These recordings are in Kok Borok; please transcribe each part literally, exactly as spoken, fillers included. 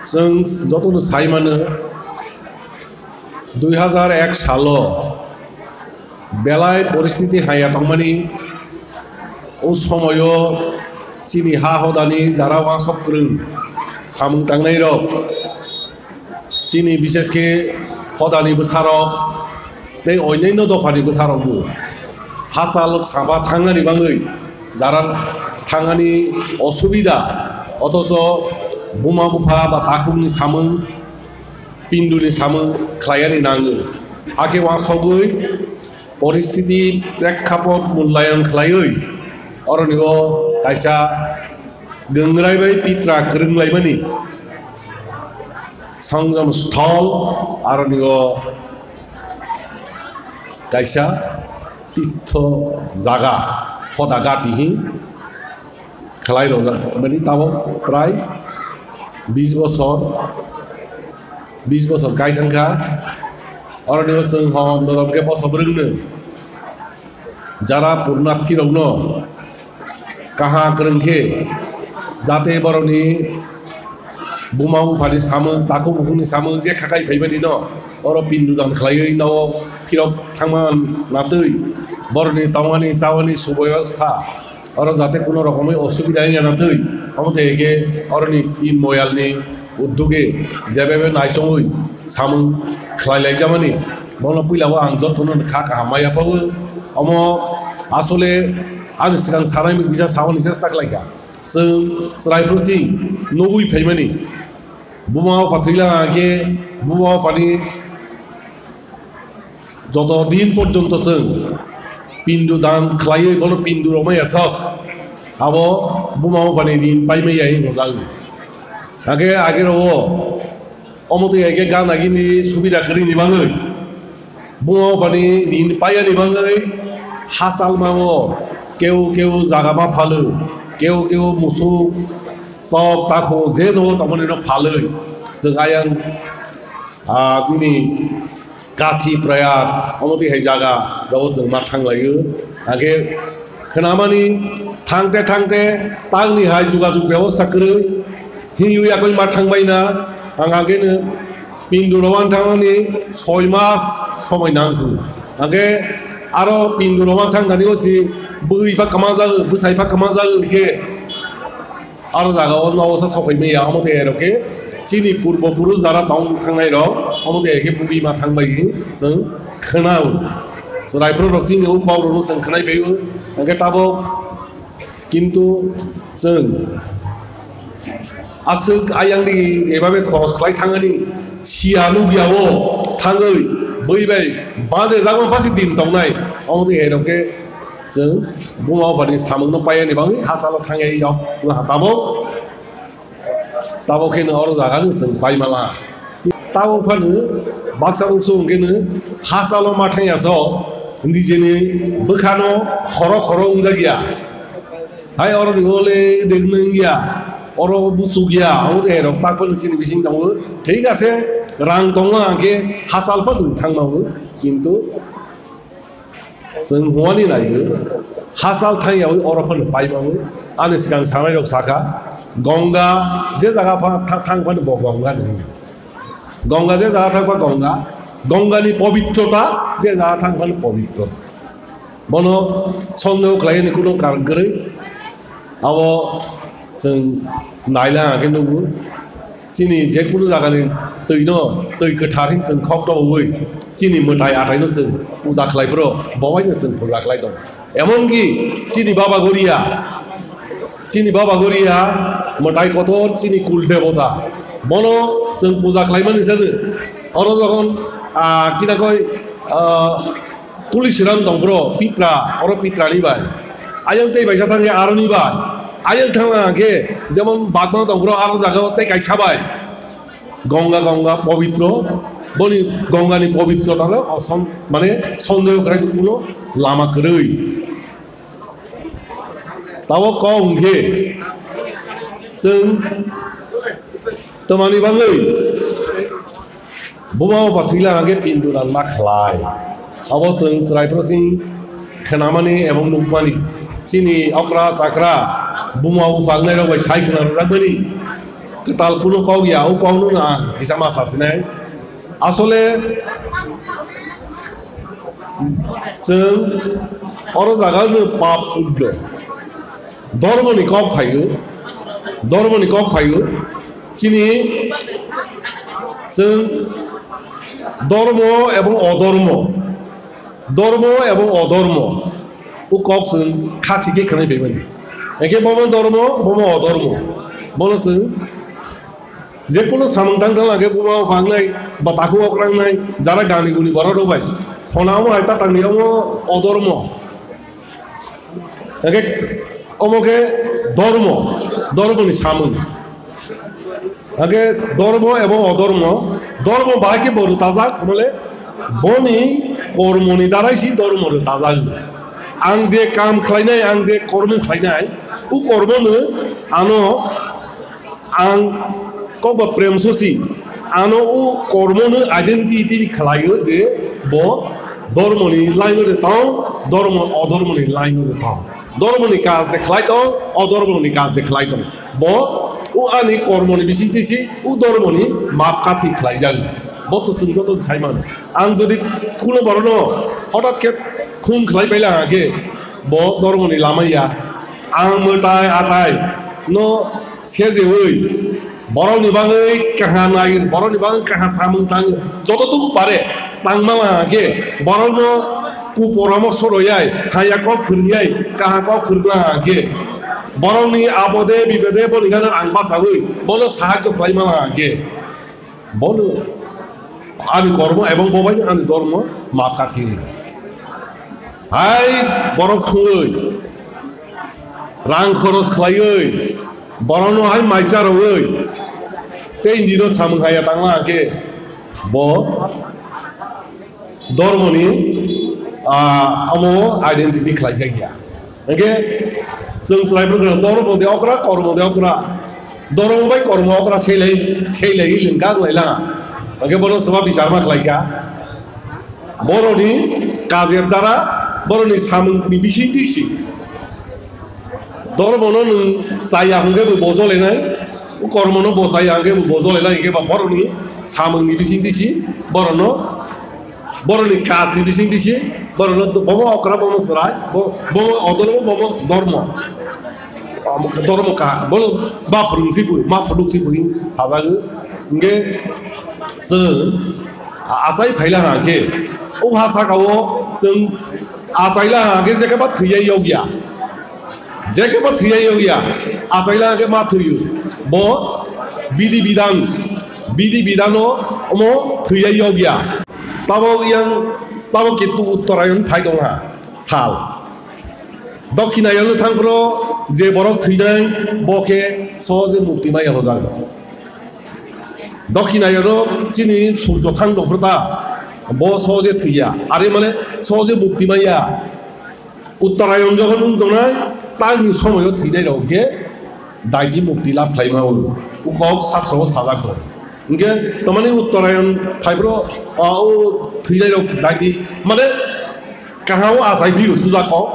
Chwng jotono sai mano, dui hazar ek salo belai poristiti haya tongmani, o somoyo chini ha hodani jara uansuk kwrwng samung tangnai rok, chini bishesh khe hodani bwsarok tei onyaino dophani bwsarokbo hachal saba thangani bagwi jara thangani osubida, othocho buma bupha ba takhukni samung, pinduni samung khlaiyani nango. Hakhe uansugwi poristiti prekkapot mullayan khlaiwi oroni o kaisa gwngrai bai pitra kwrwnglaimani songjom sthol, aroni o kaisa titho jaga, hoda gati hi khlai rojak mani tabok prai bis bosor, bis bosor kai thangkha. Oroni o chwng hom dodom khe boso bwrwngno jara purnathi rokno kaha kwrwng khe jate borokni buma buphani samung, takhuk bukhukni samung je khakai phaimani no oro pindu dan khlaiwi no phirok thangma natwi borokni tongmani chawani subebostha oro jate kuno rokomwi osubida wngya natwi, omo tei khe oroni tin moyalni udduge jebebe naichongwi samung khlai laijamani, bono puila o ang jotono kha kaham ma yaphago. Omo asole ani swkang sanai bisa samani chesta khlaikha. Chwng chwrai phuru chini nugwi phaimani. Buma bupha thwila hwnkhe buma buphani joto din porjonto chwng pindu dan khlaiwi bono pindu rwmaya sok, abo buma buphani rin paimaya hinwi hwnjago. Hwnkhe agero o omo twi hai khe gana gini subida kwrwini bagwi buma buphani rin paiyani bagwi hachal mao keu keu jaga ma phalo, keu keu musuk tok takhuk je no tongmani no phalwi chwng ayang, ah, bini Kasi Prayag omo twi hai jaga rogo chwng ma thanglaio. Hwnkhe khnamani thangte thangte tangni hai jugajug bebosta kwrwi hinwi yakwi ma thangbaina. Ang hwnkhe no pindu rwmani thangmani soi mas somoi nangkhu. Hwnkhe aro pindu rwmani thangkha ni o si bwrwi pha kwma jagwi, bwsai pha kwma jagwi khe Aro jaga o nogo sa sopai maya, omo tei hai rok khe chini purbo purus jara tong thangnai rok, omo tei hai khe bugwi ma thang bai chwng khwnao. Chwrai phuru rok chini o kok rok no chwng khwnai phai o, hwnkhe tabok kintu chwng aswk ayang di eba bai khoros khlai thangani siya nukya o thangwi bui bai bade jagma pasi din tongnai, omo tei hai rok khe Chwng buma bupha ni samung no paiya ni bagwi hachalo thangya yok wngkha tabok. Tabok khe no oro jaga no chwng pai mala. Tabok phano baksa buksu hwnkhe no hachalo ma thangya so nijeni bwkha no khoro khoro wngjak ya. Hai oro ni ole dek no wngya, oro buchuk ya, abo de hai rok tak phano chini bising tongo. Thik ase, rang tongo hwnkhe hachal phano thangma o, kintu Chwng huani naiwi hachal thangyawi oro phano paimawi ani swkang sanairok sakha, Gonga je jaga pha-, tha-, thang phano bo Gonga ni hwnwi. Gonga je jaga thang pha Gonga, Gongani pobitrota je jaga thang phano pobitrota. Bono sondeho khlaini kuno karon kwrwi. Abo chwng naila hwnkhe nukgo. Chini je kunu jagani twino, twi kwthar hin chwng khok dowi, chini mwtai ataino chwng puja khlai phuru, bobaino chwng puja khlai tongo. Emonki chini Baba Goria, chini Baba Goria mwtai kotor, chini kul debota. Bono chwng puja khlaimani sano. Oro jokhon, ah, kinakoi, ah, Tulisiram tong bro, Pitra, oro Pitrani bai. Ayang tei baisa thang khe aroni bai. Ayang thang khe jemon Bagma tong bro, aro jaga o tei kaisa bai. Gonga, Gonga, pobitro. Boni Gongani pobitro talo, osom, mane, sondeho krai kuno lama kwrwi. Tabo kok hwnkhe chwng twmani bagwi buma bupha thwila hwnkhe pindu dan ma khlai. Abo chwng chwrai phuru chini khnamani ebong nukmani. Chini okra chakra buma bupha wngnairok bai sai khna rwjakmani. Kwtal kunu kok ya, o kokno no ang kisa ma sasinai. Asole chwng oro jaga no pap uddo. Dhormo ni kok phaio, dhormo ni kok phaio. Chini chwng dhormo ebong odhormo, dhormo ebong odhormo, o kok chwng kha sikhe khwnai phaimani. Ekhe bomo dhormo, bomo odhormo, bono chwng je kono samung tang tang lage buma bangnai, ba takhuk okrang nai, jara gani guni borok rok bai phona omo hai ta tangni omo odhormo. Hake omo khe dhormo, dhormoni samung. Hake dhormo ebong odhormo, dhormo bahai khe bo rwtajak, bole boni kormoni darai si dhormo rwtajak. Ang je kam khlainai, ang je kormo khlainai, o kormono ano ang kokba prem sosi, ano o kormono identity khlaio je bo dhormoni line-o de tong, dhormo, odhormoni line-o de tong. Dhormoni kaj de khlai tong, odhormoni kaj de khlai tong. Bo o ani kormoni bisingtwi si o dhormoni map kathi khlaijak. Bo to chwng joto sai mano. Ang jodi kuno borokno hotat khe khung khlai paila hake, bo dhormoni lama ya. Ang mwtai atai no sejeui, borokni bagwi kaha nai, borokni bagwi kaha samung tang, joto tuku pare tangma hake, borokno ku poramorso royai, haya kok phwrwngyai, kaha kok phwrwngma hake, borokni abode bibode boni gana ang bachaui, bono sahajyo khlaima hake. Bono ani kormo ebong bo bai ani dhormo map kathi. Hai borok thungwi, rang khoros khlaiwi, borokno hai maisa rwwi, tei nino samung haya tangma hake bo dhormoni, ah, omo identity khlaijak ya. Hingke chwng chwraipro gwnang, dhormo de okra, kormo de okra. Dhormo bai kormo okra seilai, seilai lingka wng lai langa. Hingke bono soba bichar ma khlai kha. Boroni kajer dara, boroni samungni bising tiksi. Dhormono nwng chaya hwnkhe bo bojolenai, kormono bo chaya hwnkhe bo bojolenai, hingke ba boroni samungni bising tiksi, borokno Borokni kasni bising tiksi, borokno bomo okra, bomo chwrai, bo-, bomo odormo, bomo dormo. Am-, dormo kaha, bono ma phwrwng si bui, ma phunuk si bui sajago. Hingke chwng a-, achai phaila hwnkhe, o ha sakao chwng achaila hwnkhe jekhe ba thwiya yokya. Jekhe ba thwiya yokya, achaila hwnkhe ma thwiyo. Bo bidi bidan, bidi bidano omo thwiya yokya. Tabok yang, tabok kintu Uttarayan phai tongha sal. Dokhinayano thangphro je borok thwinai, bo khe sohoje mukti maya rojak. Dokhinayano chini surjo thang tongphro ta, bo sohoje thwiya. Are mane sohoje mukti maya. Uttarayan jokhon wng tongnai, tangni somoyo thwinai rok khe daiti mukti lab khlai mano, o kok sasro o sajak rok. Hingke tamani Uttarayan phaiphro, ah, o thwinai rok daiti, mane kaham o achai phiro suja kok.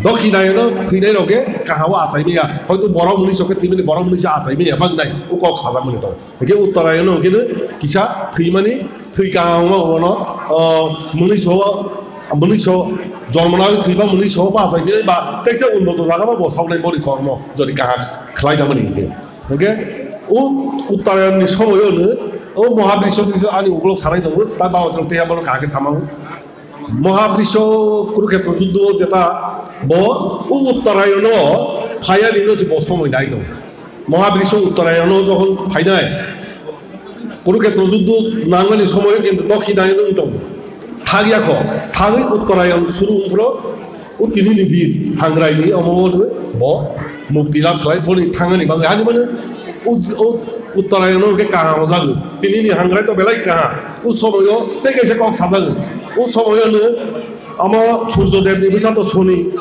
Dokhinayan o thwinai rok khe kaham o achai maya. Hoito borok mwnwi sok khe thwimani, borok mwnwi se achai maya bang nai, o kok sajak mani tong. Hingke Uttarayan hingke no kisa thwimani, thwi kaham wngma bono, o, mwnwi so, mwnwi so, jormo nai thwiba mwnwi so ba achai phai ba teksa unnoto jaga ba bo saunai boni kormo jodi kaham khlai tangmani hingke. Hingke o Uttarayan ni somoyo no o Mohabrisho ni ani uklok sanai tongo, ta ba uklok tei abono kaham khe samao. Mohabrisho Kurukhetra juddo jeta bo o Uttarayan no phayani no se bo somoi nai tongo. Mohabrisho Uttarayan no jokhon phainai, Kurukhetra juddo nangmani somoyo kintu Dokhinayan wng tongo. Thagya kho, thagwi Uttarayan suru wngphro, o tinini bir hangrai ni omo bo mukti lab khlai, boni thangani bagwi ani mano o, o Uttarayan no hwnkhe kaham o jago. Tinini hangrai to belai kaham. O somoyo tei kaisa kok sajago. O somoyo no omo Surjo Dev ni bwsa to Soni.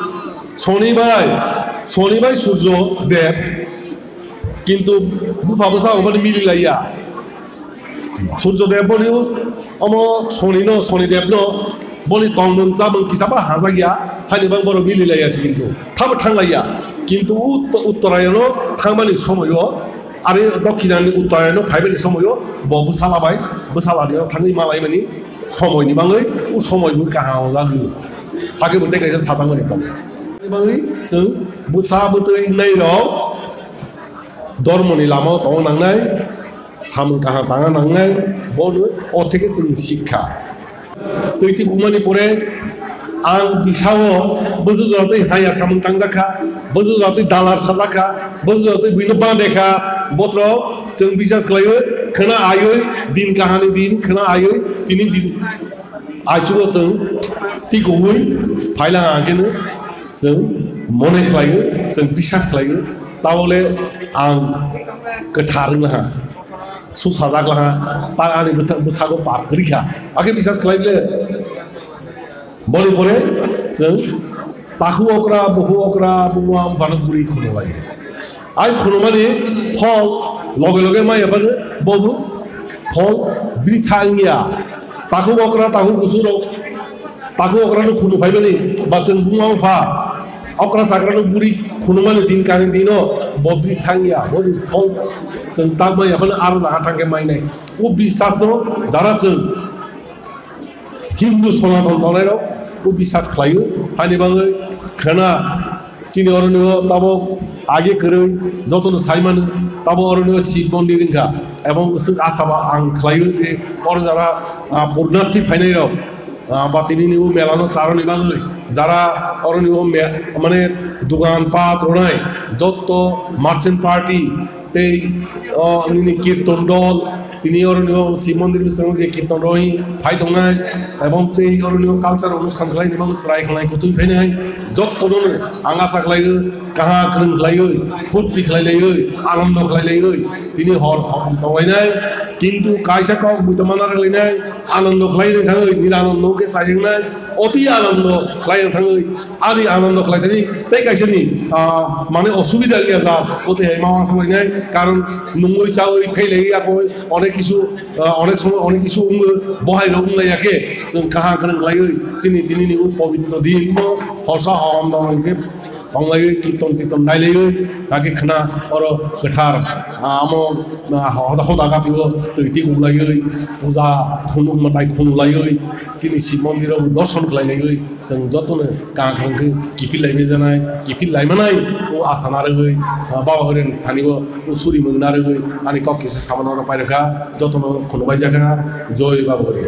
Soni bai, Soni bai Surjo Dev. Kintu bupha bwsa oboni mili laiya. Surjo Dev boni omo Soni no, Soni Dev no boni tongmung chamung kisa ba hajak ya, hani bang borok mili laiya se kintu thabo thang laiya. Kintu Ut-, Uttarayan no thangmani somoyo Ari dokhinani uttayano phaibani somoyo bo bwsala bai bwsala dino thangwi malaimani somoini bangwi o somoi bo kaham jagwi. Hakhe bo tei kaisa sajakmani tongo. Bangwi chwng bwsa bwtwi nairok dormoni lamao tongna nangnai, samung kaham tangna nangnai, bono o theke chwng sikha. Twi twi bumani pore ang bisao bwswk jora twi haya samung tangjak kha, bwswk jora twi dalar sajak kha, bwswk jora twi buino bande kha, bothro chwng bisas khlaiwi khwna aiwi din kahani din khwna aiwi tini din aichugo chwng tikuwi phaila hangkhe chwng mone khlaiwi chwng bisas khlaiwi tabole ang kwthar wnglaha. Su sajak laha, ta ani bwsa-, bwsago pap kwrwi kha. Hakhe bisas khlai bile. Boni pore chwng takhu okra, buhu okra, buma bupha no bwrwi khunulai. Ai khunumani phol loge loge mai yaphano bobo phol bwrwi thang ya. Takhu okra, takhu kusurok, takhu okra no khunu phaimani ba chwng buma bupha okra chakra no bwrwi khunumani din kani dino bo bwrwi thang ya, bo phol chwng tak mai yaphano aro jaga thangkhe mainai. O bisas no jara chwng Hindu Sonaton tongnai rok o bisas khlaio, haini bagwi khwna chini oroni o tabo age kwrwi jotono sai mano, tabo oroni o Shiv Mondir wngkha, ebong swk asa ba ang khlaio je oro jara, ah, purnathi phainai rok, ah, ba tini ni o mela no charoni bagwi jara oroni o me-, mane dogan pat rwnai jotto merchant party, tei o nini kirton dol, tini oro nini Shiv Mondir bwskango je kirton roi phai tongnai, ebong tei oro nini culture onusthan khlai nini bagwi chwrai khlai kutui phainai, jottono ang asa khlaiwi, kaha kwrwng khlaiwi, phurti khlai laiwi, anando khlai laiwi, tini hor hor tonglainai, kintu kaisa kok buitoma narwk lainai, anando khlai thangwi, nini anando khe chayungnai, oti anando khlai thangwi, Ani anando khlai thani tei kaisa ni, ah, mane osubida ya ja, o tei hai ma wngsa lainai, karon nungwi chawi phai lai ya koi, onek kisu, ah, onek somoy onek kisu wngwi bohai rok wng lai ya khe, chwng kaha kwrwng khlaiwi chini tini ni o pobitro din no horsa horom dong khe tonglaiwi kirton tirton nailaiwi kake khna oro kwthar, ah, amo, ah, hoda hoda gati o twi twi ublaiwi puja khunu mwtai khunu laiwi chini Shiv Mondir o dorson khlai laiwi. Chwng jotono kaham khe kiphil lai janai, kiphil lai manai, o asa narwgwi, ah, Baba Hori thani o, o suri mung narwgwi, ani kok kisa samano rok pairwkha, jotono khunu bai jakha, joi Baba Hori.